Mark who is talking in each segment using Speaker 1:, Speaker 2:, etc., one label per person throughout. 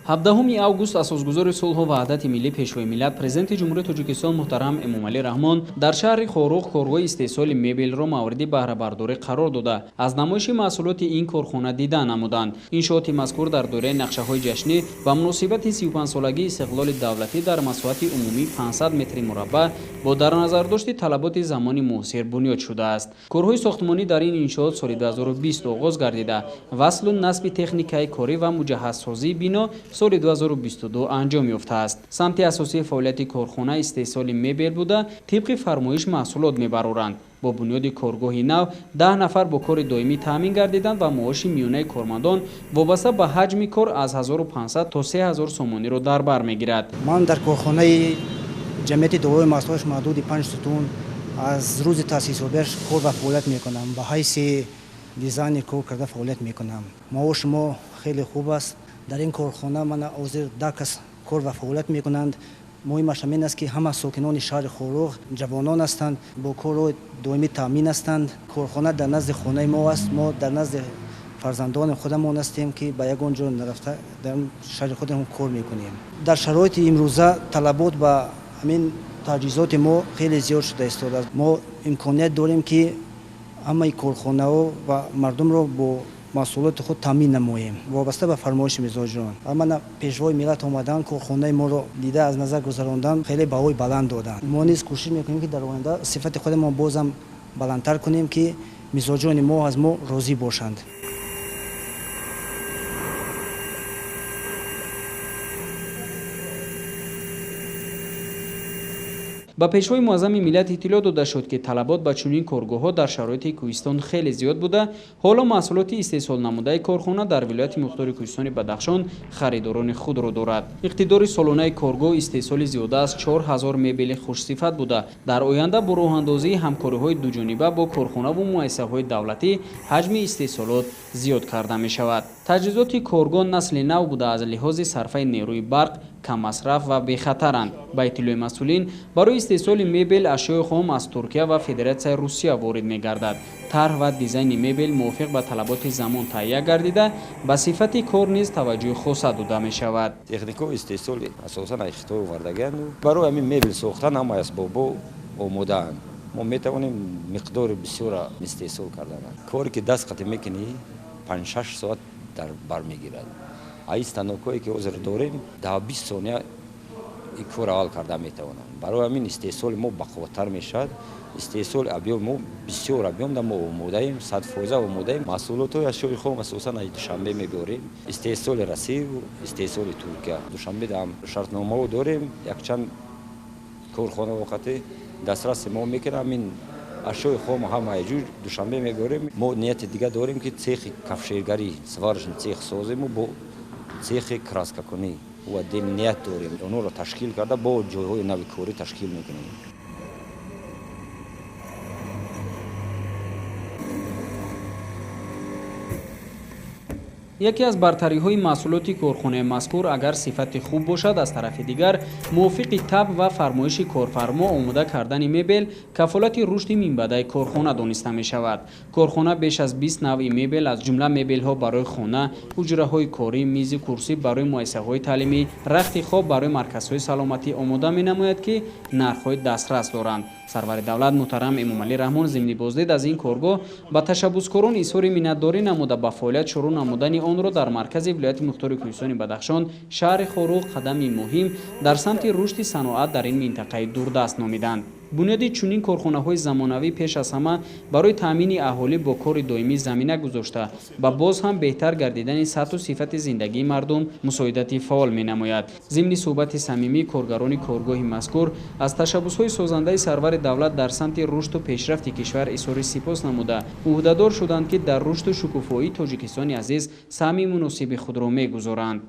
Speaker 1: 17 август асосгузори сулҳу ваҳдати миллӣ, Пешвои миллат, Президенти Ҷумҳурии Тоҷикистон муҳтарам Эмомалӣ Раҳмон дар шаҳри Хоруғ коргоҳи истеҳсоли мебелро мавриди баҳрабардорӣ қарор дода, аз намоиши маҳсулоти ин корхона дида намуданд. Иншооти мазкур дар доираи нақшаҳои ҷашнӣ ба муносибати 35-солагии истиқлоли давлатӣ дар масоҳати умумии 500 метри мураббаъ бо дар назардошти талаботи замони муосир бунёд шудааст. Корҳои сохтмонӣ дар ин иншоот соли 2020 оғоз гардида, васлу насби техникаи корӣ ва муҷаҳҳазсозии бино соли 2022 анҷом ёфтааст. Самти асосии фаъолияти корхона истеҳсоли мебел буда, тибқи фармоиш маҳсулот мебароранд. Бо бунёди коргоҳи нав 10 нафар бо кори доимӣ таъмин гардиданд ва маоши миёнаи кормандон вобаста ба ҳаҷми кор аз 1500 то 3000 сомониро дар бар мегирад.
Speaker 2: Ман дар корхонаи ҷамъияти дорои маҳсулоташ маҳдуди 5 сутун аз рӯзи таъсисёбиаш кор ва фаъолият мекунам. Ба ҳайси дизайнер кор карда фаъолият мекунам. Маоши мо хеле хуб аст. Дар ин корхона ман ҳозир 10 кас кор ва фаъолият мекунанд. Муҳимаш ҳамин аст, ки ҳама сокинони шаҳри Хоруғ ҷавонон ҳастанд, бо корҳои доимӣ таъмин ҳастанд. Корхона дар назди хонаи мо аст. Мо дар назди фарзандони худамон ҳастем, ки ба ягон ҷо нарафта дар шаҳри худамон кор мекунем. Дар шароити имрӯза талабот ба ҳамин таҷҳизоти мо хеле зиёд шуда истодааст. Мо имконият дорем, ки ҳамаи корхонаҳо ва мардумро бо маҳсулоти худ таъмин намоем вобаста ба фармоиши мизоҷон. Мана Пешвои миллат омадан, корхонаи моро дида, аз назар гузарондан, хеле баҳои баланд доданд. Мо низ кӯшиш мекунем, ки дар оянда сифати худамон бозам баландтар кунем, ки мизоҷони мо аз мо розӣ бошанд.
Speaker 1: Ба Пешвои муаззами миллат иттилоъ дода шуд, ки талабот ба чунин коргоҳҳо дар шароити кӯҳистон хеле зиёд буда, ҳоло маҳсулоти истеҳсолнамудаи корхона дар вилояти мухтори кӯҳистони Бадахшон харидорони худро дорад. Иқтидори солонаи коргоҳ истеҳсоли зиёда аз 4000 мебели хушсифат буда, дар оянда бо роҳандозии ҳамкориҳои дуҷониба бо корхонаву муассисаҳои давлатӣ ҳаҷми истеҳсолот зиёд карда мешавад. Таҷҳизоти коргоҳ насли нав буда, аз лиҳози сарфаи нерӯи барқ каммасраф ва бехатаранд. Ба иттилои масъулин, барои истеҳсоли мебел ашёи хом аз Туркия ва Федератсияи Русия ворид мегардад. Тарҳ ва дизайни мебел мувофиқ ба талаботи замон таҳия гардида, ба сифати кор низ таваҷҷӯҳи хоса дода мешавад.
Speaker 3: Техникаи истеҳсоли асосан аз Хитой овардагианд. Барои ҳамин мебел сохтан ҳамаи асбобҳо омодаанд. Мо метавонем миқдори бисёра истеҳсол кардан. Коре ки даст қатӣ мекунӣ, 5-6 соат дар бар мегирад. Ай станокҳое ки ҳозир дорем, 10-20 сония ин корро ҳал карда метавонанд. Барои ҳамин истеҳсоли мо бақувваттар мешавад. Истеҳсоли объём мо бисёр объём да мо омодаем, 100% омодаем. Маҳсулотҳои ашёи хом асосан аз Душанбе мебиёрем. Истеҳсоли Россию, истеҳсоли Туркия. Душанбе ҳам шартномаҳо дорем, якчанд корхона воқати дастраси мо мекунам. Ҳамин ашёи хом ҳамаи ҷур Душанбе мебиёрем. Мо нияти дига дорем, ки цехи кафшергарӣ, сварочный цех созему бо цехи краскакунӣ. Ва дил ният дорем, онҳоро ташкил карда бо ҷойҳои нави корӣ ташкил мекунем.
Speaker 1: Яке аз бартариҳои маҳсулоти корхонаи мазкур агар сифати хуб бошад, аз тарафи дигар мувофиқи таб ва фармоиши корфармо омода кардани мебел кафолати рушди минбаъдаи корхона дониста мешавад. Корхона беш аз 20 навъи мебел, аз ҷумла мебелҳо барои хона, ҳуҷраҳои корӣ, мизи курсӣ барои муассисаҳои таълимӣ, рахти хоб барои марказҳои саломатӣ омода менамояд, ки нархҳои дастрас доранд. Сарвари давлат муҳтарам Эмомалӣ Раҳмон зимни боздид аз ин коргоҳ ба ташаббускорон изҳори миннатдорӣ намуда, ба фаъолият шурӯъ намудани онро дар маркази вилояти мухтори кӯҳистони Бадахшон, шаҳри Хоруғ, қадами муҳим дар самти рушди саноат дар ин минтақаи дурдаст номиданд. Бунёди чунин корхонаҳои замонавӣ пеш аз ҳама барои таъмини аҳолӣ бо кори доимӣ замина гузошта, ба боз ҳам беҳтар гардидани сатҳу сифати зиндагии мардум мусоидати фаъол менамояд. Зимни суҳбати самимӣ коргарони коргоҳи мазкур аз ташаббусҳои созандаи сарвари давлат дар самти рушду пешрафти кишвар изҳори сипос намуда, ӯҳдадор шуданд, ки дар рушду шукуфоии Тоҷикистони азиз саҳми муносиби худро мегузоранд.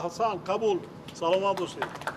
Speaker 4: Аҳсан, қабул. Саломат бошед.